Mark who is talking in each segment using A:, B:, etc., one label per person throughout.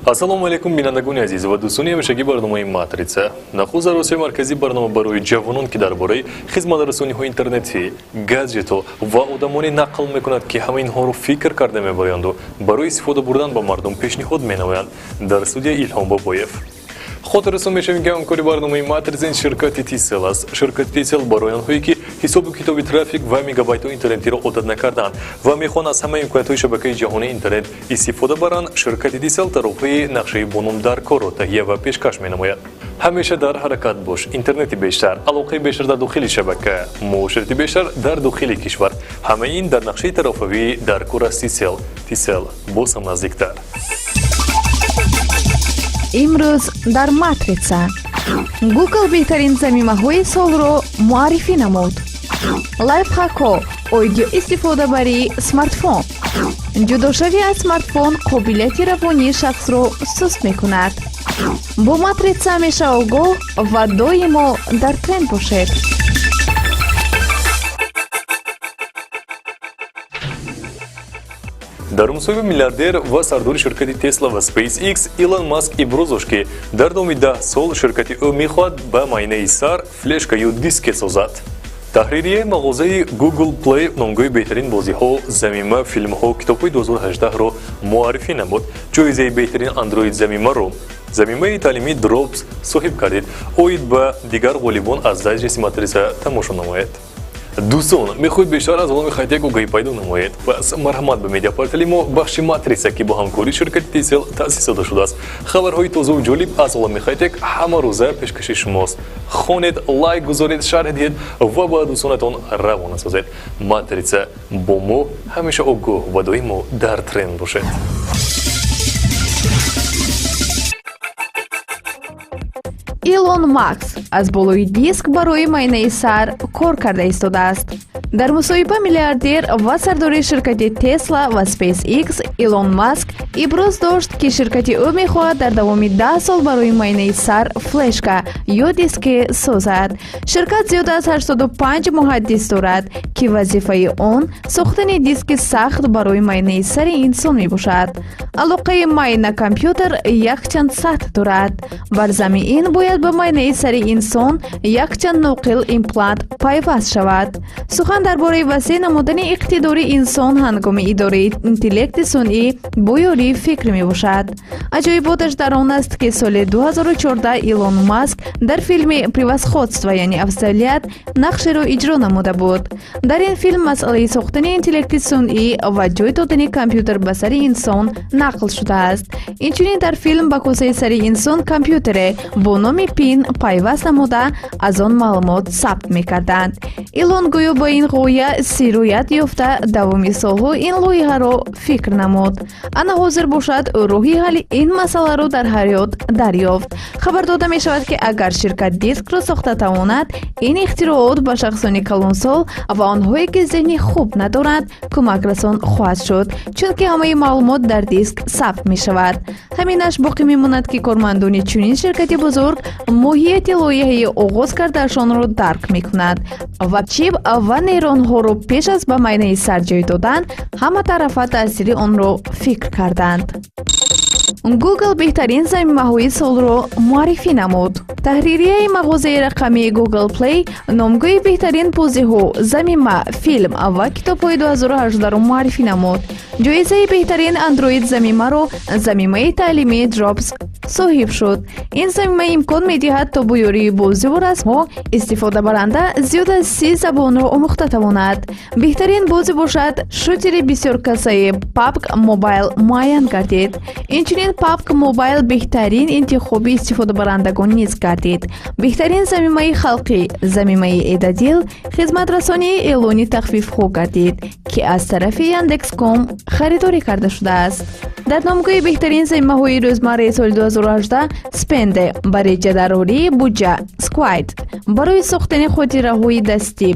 A: Ассалому алайкум, бинандагони азиз ва дӯстони ҳамешагӣ барномаи «Матрица». Нахуст дар Осиёи Марказӣ барнома барои ҷавонон, ки дар бораи хизматрасониҳои интернетӣ, гаджетҳо ва одамоне нақл мекунад, ки ҳама инҳоро фикр карда мебароянду барои истифода бурдан ба мардум пешниҳод менамоянд. Дар студия Илҳом Бобоев. Хотиррасон мешавем, ки ҳамкори барномаи «Матрица» ин ширкати Тисел аст. Ширкати Тисел барои онҳое, ки ҳисобу китоби трафик ва мегабайтҳои интернетиро одат накарданд ва мехоҳанд аз ҳама имкониятҳои шабакаи ҷаҳонии интернет истифода баранд, ширкати Тисел тарофаи нақшаи бо ном «Даркорро» таҳия ва пешкаш менамояд. Ҳамеша дар ҳаракат бош. Интернети бештар, алоқаи бештар дар дохили шабака, муоширати бештар дар дохили кишвар, ҳамаи ин дар нақшаи тарофавии «Даркор» аз Тисел. Тисел боз ҳам наздиктар.
B: Имрӯз дар «Матрица»: Google беҳтарин замимаҳои солро муаррифӣ намуд, лайфхакҳо оиди истифодабарии смартфон, ҷудошавӣ аз смартфон қобилияти равонии шахсро суст мекунад. Бо «Матрица» ҳамеша огоҳ ва доимо дар тренд бошед.
A: Дар мусоҳиба миллиардер ва сардори ширкати Тесла ва SpaceX Илон Маск иброз дошт, ки дар давоми 10 сол ширкати ӯ мехоҳад ба майнаи сар флешка ё диске созад. Таҳририяи мағозаи Google Play номгӯи беҳтарин бозиҳо, замима, филмҳо, китобҳои 2018-ро муаррифӣ намуд. Ҷоизаи беҳтарин Android замимаро замимаи таълимии Drops соҳиб гардид. Оид ба дигар ғолибон аз дайҷести «Матрица» тамошо намоед. Дӯстон, мехоҳед бештар аз олами хайтек огаҳӣ пайдо намоед? Пас марҳамат ба медиапортали мо, бахши «Матрица», ки бо ҳамкории ширкати Тисел таъсис дода шудааст. Хабарҳои тозаву ҷолиб аз олами хайтек ҳама рӯза пешкаши шумост. Хонед, лайк гузоред, шарҳ диҳед ва ба дӯстонатон равона созед. «Матрица», бо мо ҳамеша огоҳ ва доимо дар тренд бошед.
B: Илон Маск аз болои диск барои майнаи сар кор карда истодааст. Дар мусоҳиба миллиардер ва сардори ширкати Тесла ва SpaceX Илон Маск иброз дошт, ки ширкати ӯ мехоҳад дар давоми 10 сол барои майнаи сар флешка ё диске созад. Ширкат зиёда аз 85 муҳаддис дорад, ки вазифаи он сохтани диски сахт барои майнаи сари инсон мебошад. Алоқаи майна компютер якчанд сатҳ дорад. Бар зами ин бояд ба майнаи сари инсон якчанд ноқил имплант пайваст шавад. Сухан дар бораи васеъ намудани иқтидори инсон ҳангоми идораи интеллекти сунъӣ бо ёрии фикр мебошад. Аҷоиботаш дар он аст, ки соли 2014 Илон Маск дар филми «Превосходство», яъне афзалият, нақшеро иҷро намуда буд. Дар ин филм масъалаи сохтани интеллекти сунъӣ ва ҷой додани компютер ба сари инсон нақл шудааст. Инчунин дар филм ба косаи сари инсон компютере бо номи Пин пайваст намуда, аз он маълумот сабт мекарданд. Илон гӯё ба ин ғоя сироят ёфта, давоми солҳо ин лоиҳаро фикр намуд. Ана ҳозир бошад, роҳи ҳалли ин масъаларо дар ҳаёт дарёфт. Хабар дода мешавад, ки агар ширкат дискро сохта тавонад, ин ихтироот ба шахсони калонсол ва онҳое, ки зеҳни хуб надоранд, кӯмакрасон хоҳад шуд, чунки ҳамаи маълумот дар диск сабт мешавад. Ҳаминаш боқӣ мемонад, ки кормандони чунин ширкати бузург моҳияти лоиҳаи оғоз кардаашонро дарк мекунад ва чип ва нейронҳоро пеш аз ба майнаи сар ҷой додан ҳама тарафа таъсири онро фикр карданд. Google беҳтарин замимаҳои солро муаррифӣ намуд. Таҳририяи мағозаи рақамии Google Play номгӯи беҳтарин бозиҳо, замима, филм ва китобҳои 2018-ро муаррифӣ намуд. Ҷоизаи беҳтарин Android замимаро замимаи таълимии Drops соҳиб шуд. Ин замима имкон медиҳад, то бо ёрии бозиву расмҳо истифодабаранда зиёд аз 30 забонро омӯхта тавонад. Беҳтарин бозӣ бошад, шутери бисёркасаи PUBG Mobile муайян гардид. Инчунин PUBG Mobile беҳтарин интихоби истифодабарандагон низ гардид. Беҳтарин замимаи халқӣ замимаи Эдадил, хизматрасонии эълони тахфифҳо гардид, ки аз тарафи Яндекс.Ком харидорӣ карда шудааст. Дар номгӯи беҳтарин замимаҳои рӯзмарраи соли 2018 Спенде ба реҷадарории буҷа, Squid барои сохтани хотираҳои дастӣ,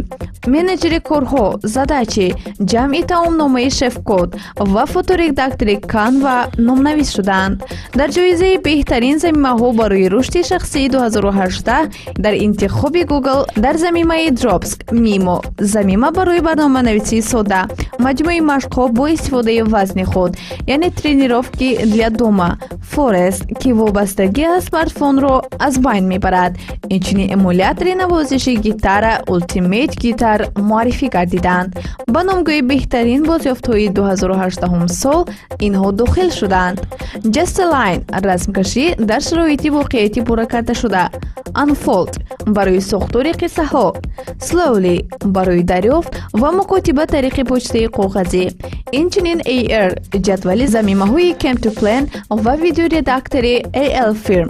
B: менеҷери корҳо Задачи, ҷамъи таомномаи Шефкод ва фоторедактори Canva номнавис шуданд. Дар ҷоизаи беҳтарин замимаҳо барои рушди шахсии 2018 дар интихоби Google дар замимаи Drops, Mimo, замима барои барноманависии сода, маҷмӯи машқҳо бо истифодаи вазни худ, яъне тренировки для дома, Forest, ки вобастагӣ аз смартфонро аз байн мебарад. Инчунин эмулятори навозиши гитара Ultimate Guitar муаррифӣ гардиданд. Ба номгӯи беҳтарин бозёфтҳои 2018 сол инҳо дохил шуданд: Just a Line, расмкашӣ дар шароити воқеияти пурра кардашуда, Unfold барои сохтори қиссаҳо, Slowly барои дарёфт ва мукотиба тариқи почтаи коғазӣ, инчунин AR ҷадвали замимаҳои Camp2Plan ва видеоредактори AL Firm.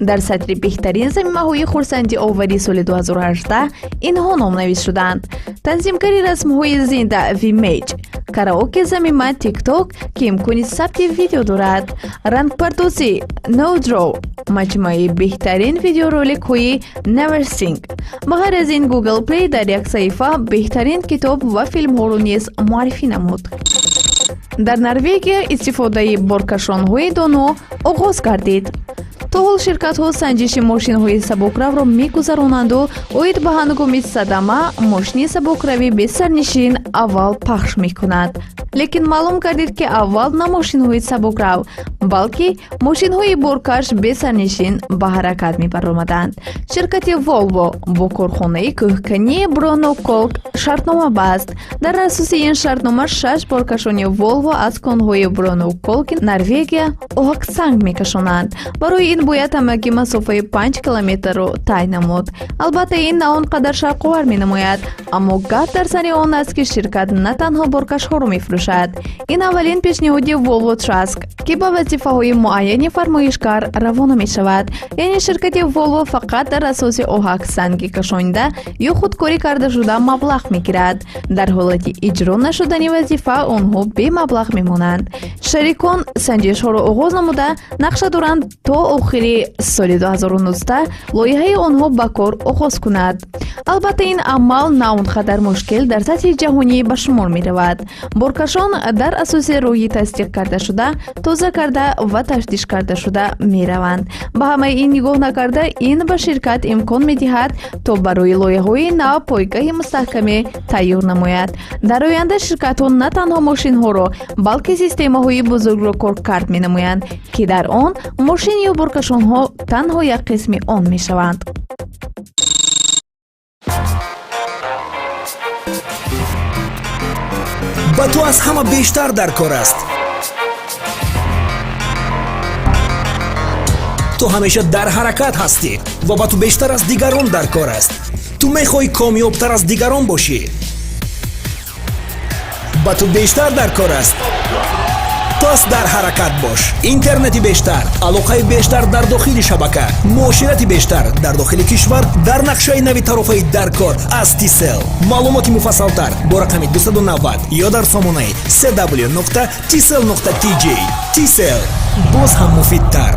B: Дар сатри беҳтарин замимаҳои хурсандиовари соли 2018 инҳо номнавис шуданд: танзимгари расмҳои зинда Vimage, караоке замима TikTok, ки имкони сабти видео дорад, рангпардозӣ NoDraw, маҷмӯаи беҳтарин видеороликҳои Neversink. Ба ғайр аз ин, Google Play дар як саҳифа беҳтарин китоб ва филмҳоро низ муаррифӣ намуд. Дар Норвегия истифодаи боркашонҳои доно оғоз гардид. То ҳол ширкатҳо санҷиши мошинҳои сабукравро мегузаронанду оид ба ҳангоми садама мошини сабукравӣ бесарнишин аввал пахш мекунад. Лекин маълум гардид, ки аввал на мошинҳои сабукрав, балки мошинҳои боркаш бесарнишин ба ҳаракат мебаромаданд. Ширкати Волво бо корхонаи кӯҳкании Броноколк шартнома баст. Дар асоси ин шартнома шаш боркашони Волво аз конҳои Броноколки Норвегия оҳаксанг мекашонанд. Барои ин бояд ҳамагӣ масофаи 5 километрро тай намуд. Албатта, ин на он қадар шавқовар менамояд, аммо гап дар сари он аст, ки ширкат на танҳо боркашҳоро мефурӯшад. Ин аввалин пешниҳоди Volvo Trucks, ки ба вазифаҳои муайяни фармоишгар равона мешавад. Яъне ширкати Volvo фақат дар асоси оҳаксанги кашонида ё худкорӣ кардашуда маблағ мегирад. Дар ҳолати иҷро нашудани вазифа онҳо бемаблағ мемонанд. Шарикон санҷишҳоро оғоз намуда, нақша доранд, то охири соли 2019 лоиҳаи онҳо ба кор оғоз кунад. Албатта, ин амал на он қадар мушкил дар сатҳи ҷаҳонӣ ба шумор меравад. Боркашон дар асоси роҳи тасдиқ кардашуда, тоза карда ва тафтиш кардашуда мераванд. Ба ҳамаи ин нигоҳ накарда, ин ба ширкат имкон медиҳад, то барои лоиҳаҳои нав пойгоҳи мустаҳкаме тайёр намояд. Дар оянда ширкатҳо на танҳо мошинҳоро, балки системаҳои бузургро коркард менамоянд, ки дар он мошин ё боркашонҳо танҳо як қисми он мешаванд.
C: Ба ту аз ҳама бештар дар кор аст. Ту ҳамеша дар ҳаракат ҳастӣ ва ба ту бештар аз дигарон дар кор аст. Ту мехоҳӣ комёбтар аз дигарон бошӣ. Ба ту бештар дар кор аст. Пас дар ҳаракат бош. Интернети бештар, алоқаи бештар дар дохили шабака, муоширати бештар дар дохили кишвар дар нақшаи нави тарофаи даркор аз Тисел. Маълумоти муфассалтар бо рақами 290 ё дар сомонаи cw.tcell.tj. Тисел боз ҳам муфидтар.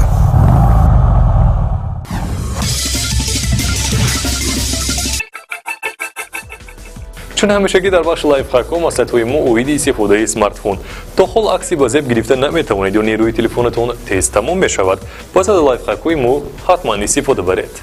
A: Чун ҳамешагӣ, дар бахши лайфхакҳо маслиҳатҳои мо оиди истифодаи смартфон. То ҳол акси ба зеб гирифта наметавонед ё нерӯи телефонатон тез тамом мешавад, пас аз лайфхакҳои мо ҳатман истифода баред.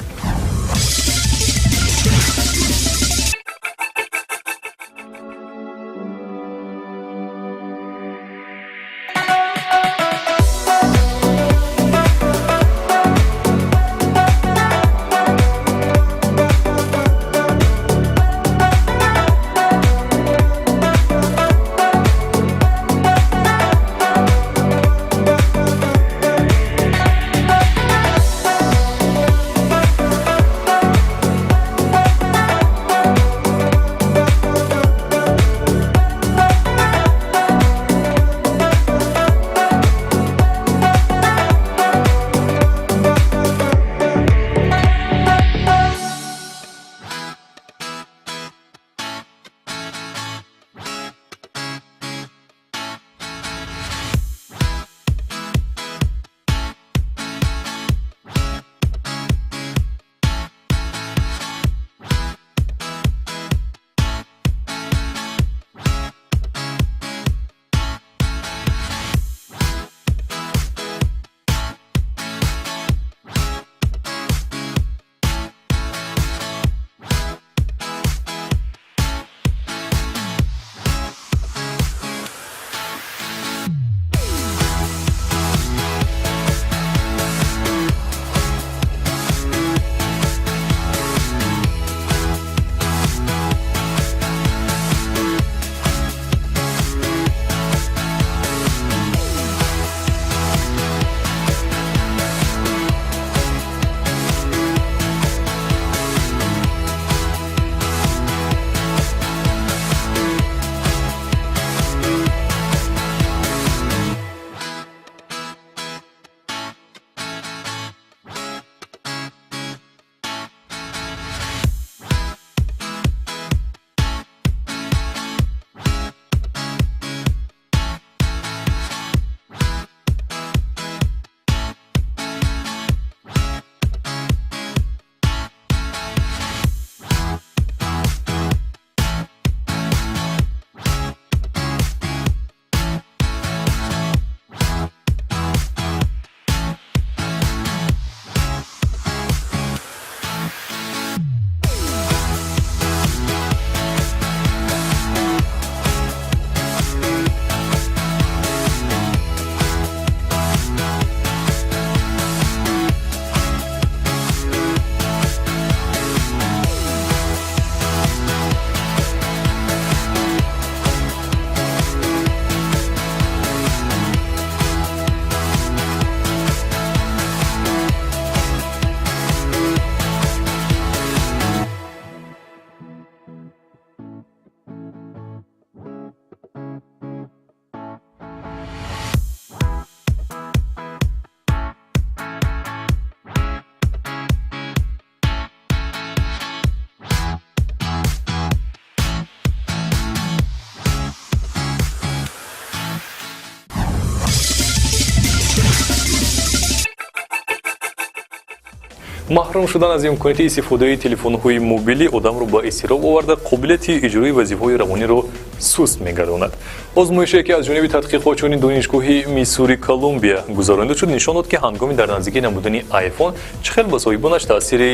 A: Маҳрум шудан аз имконияти истифодаи телефонҳои мобилӣ одамро ба изтироб оварда, қобилияти иҷрои вазифаҳои равониро суст мегардонад. Озмоише, ки аз ҷониби тадқиқотчиёни Донишгоҳи Миссури Колумбия гузаронида шуд, нишон дод, ки ҳангоми дар наздикӣ набудани айфон чӣ хел ба соҳибонаш таъсири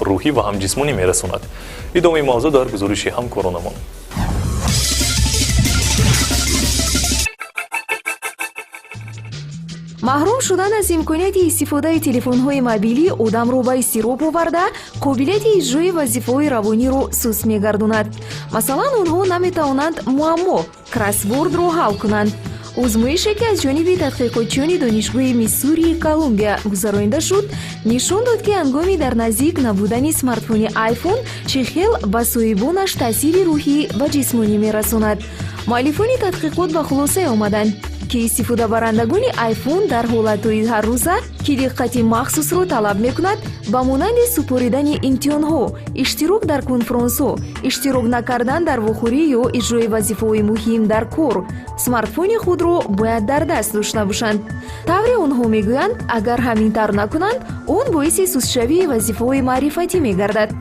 A: рӯҳӣ ва ҳам ҷисмонӣ мерасонад. Идомаи мавзӯъ дар гузориши ҳамкоронамон.
D: Маҳрум шудан аз имконияти истифодаи телефонҳои мобилӣ одамро ба изтироб оварда, қобилияти иҷрои вазифаҳои равониро суст мегардонад. Масалан, онҳо наметавонанд муаммо кроссвордро ҳал кунанд. Озмоише, ки аз ҷониби тадқиқотчиёни Донишгоҳи Миссурии Колумбия гузаронида шуд, нишон дод, ки ҳангоми дар наздик набудани смартфони айфон чӣ хел ба соҳибонаш таъсири рӯҳӣ ва ҷисмонӣ мерасонад. Муаллифони тадқиқот ба хулосае омаданд, ки истифодабарандагони айфон дар ҳолатҳои ҳаррӯза, ки диққати махсусро талаб мекунад, ба монанди супоридани имтиҳонҳо, иштирок дар конфронсҳо, иштирок накардан дар вохӯрӣ ё иҷрои вазифаҳои муҳим дар кор, смартфони худро бояд дар даст дошта бошанд. Тавре онҳо мегӯянд, агар ҳамин тавр накунанд, он боиси сустшавии вазифаҳои маърифатӣ мегардад.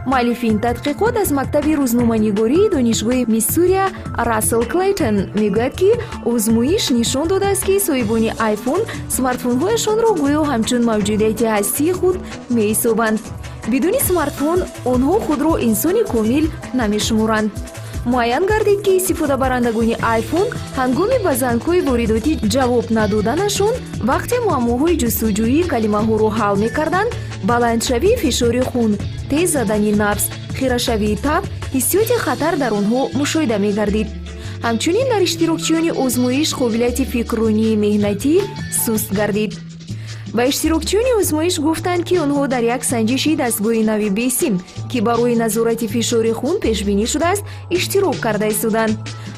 D: Муаллифи ин тадқиқот аз мактаби рӯзноманигории Донишгоҳи Миссурия Рассел Клейтон мегӯяд, ки озмоиш нишон додааст, ки соҳибони айфон смартфонҳояшонро гӯё ҳамчун мавҷудияти ҳастии худ меҳисобанд. Бидуни смартфон онҳо худро инсони комил намешуморанд. Муайян гардид, ки истифодабарандагони айфон ҳангоми ба зангҳои воридотӣ ҷавоб надоданашон, вақте муаммоҳои ҷустуҷӯии калимаҳоро ҳал мекарданд, баландшавии фишори хун, тез задани набз, хирашавии таб, ҳиссиёти хатар дар онҳо мушоҳида мегардид. Ҳамчунин дар иштирокчиёни озмоиш қобилияти фикрронии меҳнатӣ суст гардид. Ба иштирокчиёни озмоиш гуфтанд, ки онҳо дар як санҷиши дастгоҳи нави бесим, ки барои назорати фишори хун пешбинӣ шудааст, иштирок карда истоданд.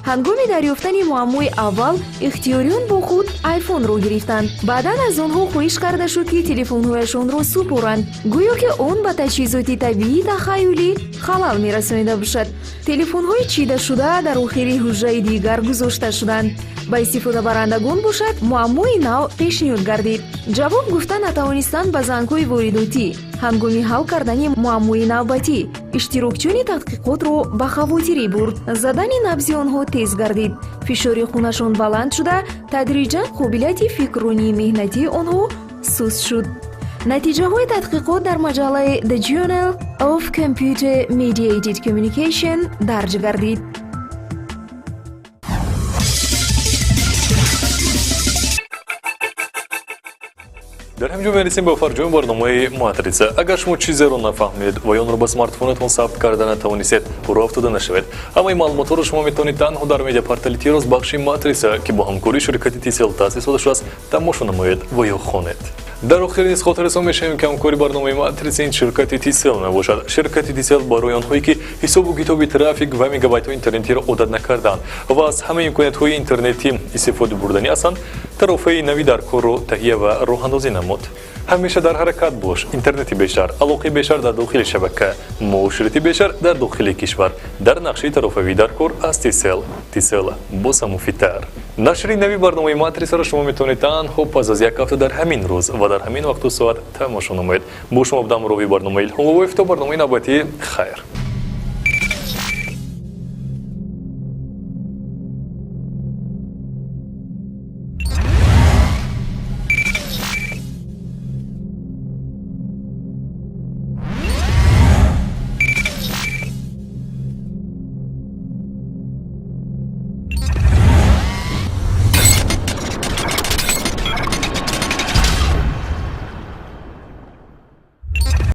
D: Ҳангоми дарёфтани муаммои аввал ихтиёриён бо худ айфонро гирифтанд. Баъдан аз онҳо хоҳиш карда шуд, ки телефонҳояшонро супоранд, гӯё ки он ба таҷҳизоти табиӣ тахаюлӣ халал мерасонида бошад. Телефонҳои чидашуда дар охири ҳуҷраи дигар гузошта шуданд. Ба истифодабарандагон бошад, муаммои нав пешниҳод гардид. Ҷавоб гуфта натавонистанд ба зангҳои воридотӣ. Ҳангоми ҳал кардани муаммои навбатӣ иштирокчиёни тадқиқотро ба хавотирӣ бурд. Задани набзи онҳо тез гардид, фишори хунашон баланд шуда, тадриҷан қобилияти фикрронии меҳнатии онҳо суст шуд. Натиҷаҳои тадқиқот дар маҷаллаи The Journal of Computer Mediated Communication дарҷ гардид.
A: Дар ҳамин ҷо мерасем ба фарҷоми барномаи Матрица. Агар шумо чизеро нафаҳмед ва ё онро ба смартфонатон сабт карда натавонистед, роҳ афтода нашавед. Ҳамаи маълумотҳоро шумо метавонед танҳо дар медиапортали Тирос, бахши Матрица, ки бо ҳамкории ширкати Тисел таъсис дода шудааст, тамошо намоед ва ё хонед. Дар охир низ хотиррасон мешавем, ки ҳамкори барномаи Матрица ин ширкати Тисел мебошад. Ширкати Тисел барои онҳое, ки ҳисобу китоби трафик ва мегабайтҳои интернетиро одат накарданд ва аз ҳамаи имкониятҳои интернетӣ истифода бурданӣ ҳастанд, тарофаи нави дар корро таҳия ва роҳандозӣ намуд. Ҳамеша дар ҳаракат бош. Интернети бештар, алоқаи бештар дар дохили шабака, муоширати бештар дар дохили кишвар. Дар нақшаи тарофавӣ дар кор аз Тисел. Тисел боз ҳам муфидтар. Нашри нави барномаи Матрисаро шумо метавонед танҳо пас аз як ҳафта дар ҳамин рӯз ва дар ҳамин вақту соат тамошо намоед. Бо шумо будам рови барномаи Илҳом Бобоев. То барномаи навбатӣ, хайр.